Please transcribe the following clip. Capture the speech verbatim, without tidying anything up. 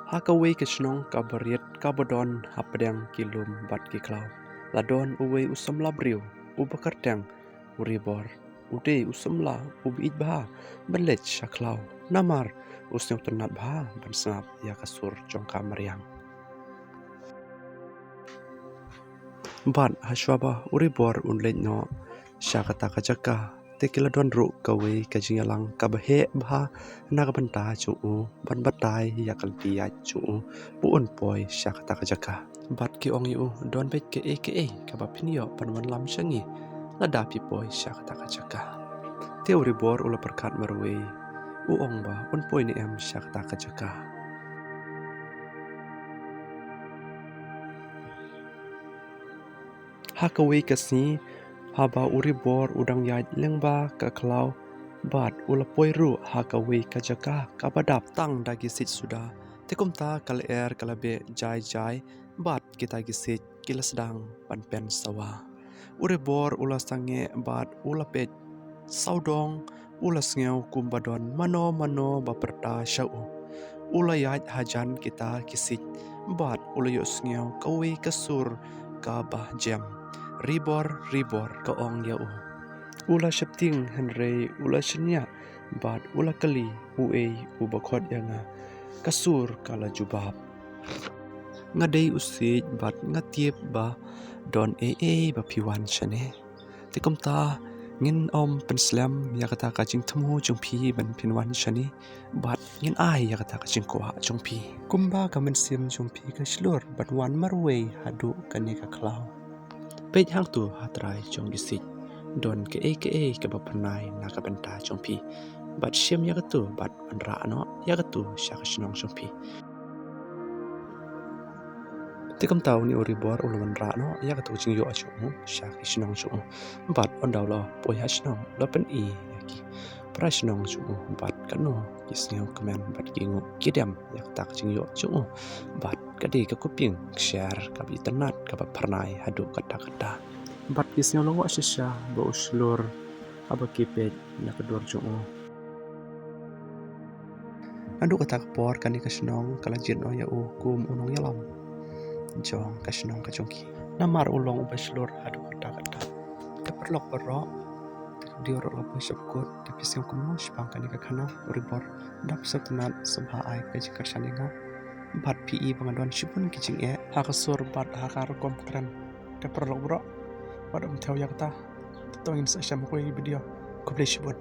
Ha kawei ka shnong kaba rit kaba don hapdeng ki lum bad ki khlaw, la don uwei u samla briew uba kyrteng u Ribor. U dei u samla uba ïeit bha ban leit sha khlaw, namar u sngewtynnat bha ban sngap ïa ka sur jong ka mariang. Bad hashwa ba u Ribor un leit noh sha kata ka jaka, te ki la don ruh kawei ka jingïalang kaba heh bha na ka bynta jong u ban batai ïa ka lynti ïaid jong u ba un poi sha kata ka jaka. Bad ki ong ïa u, don beit kaei kaei kaba phin ïoh ban wanlam sha ngi lada phi poi sha kata ka jaka. Te u Ribor u la pyrkhat marwei, u ong ba un poi ne em sha kata ka jaka. Ha kawei ka sngi, haba u Ribor u dang ïaid lyngba ka khlaw, bad u la poi ruh ha kawei ka jaka kaba dap tang da ki siej suda. Te kumta ka lyer ka la beh jai jai, bad kita ki siej ki la sdang ban pynsawa. U Ribor u la sangeh bad u la peit sawdong, u la sngew kumba don mano mano ba pyrta sha u. U la ïaid hajan kita ki siej bad u la ïohsngew kawei ka sur kaba jem. Ribor, Ribor, ka ong ïa u. U la sheptieng hynrei u la shaniah bad u la kylli, uei uba khot ïa nga? Ka sur ka la jubab, nga dei u siej bad nga tip ba don ei ei ba phi wan shane. Te kumta ngin ym pynslem ïa kata ka jingthmu jong phi ban phin wan shane, bad ngin ai ïa kata ka jingkwah jong phi. Kumba ka mynsiem jong phi ka shlur ban wan marwei haduh kane ka khlaw, peit hangto ha trai jong ki siej, don kaei kaei kaba phyrnai na ka bynta jong phi. Bad shim ïa kato bad wanrah noh ïa kato sha ka shnong jong phi. Te kumta une u Ribor u la wanrah noh ïa kato ka jingïoh jong u sha ki shnong jong u. Bad ynda u la poi ha shnong, u la pyni ïa ki para shnong jong u bad katno ki sngewkmen bad ki nguh ki dem ïa kata ka jingïoh jong u. Bad ka dei ka kupiang kshaid kaba itynnat kaba phyrnai haduh katta katta. Bad ki sngew lyngngoh shisha ba u shlur haba ki peit na ka dur jong u. Naduh kata ka por kane ka shnong ka la jied noh ïa u kum u nongïalam jong ka shnong ka jong ki, namar u long uba shlur haduh katta katta. Te paralok baroh, te ka video ruh la poi sha kut, te phi sngew kumno shaphang kane ka khana u Ribor? Lada phi sngewtynnat, sngewbha ai ka jingkyrshan ïa nga. Bad phi i ba nga don shibun ki jingeh ha ka sur bad ha ka rukom kren. Te paralok baroh, wat ym thew ïa kata. Te to ngin sa ïashem ha kawei ka video. Khublei shibun.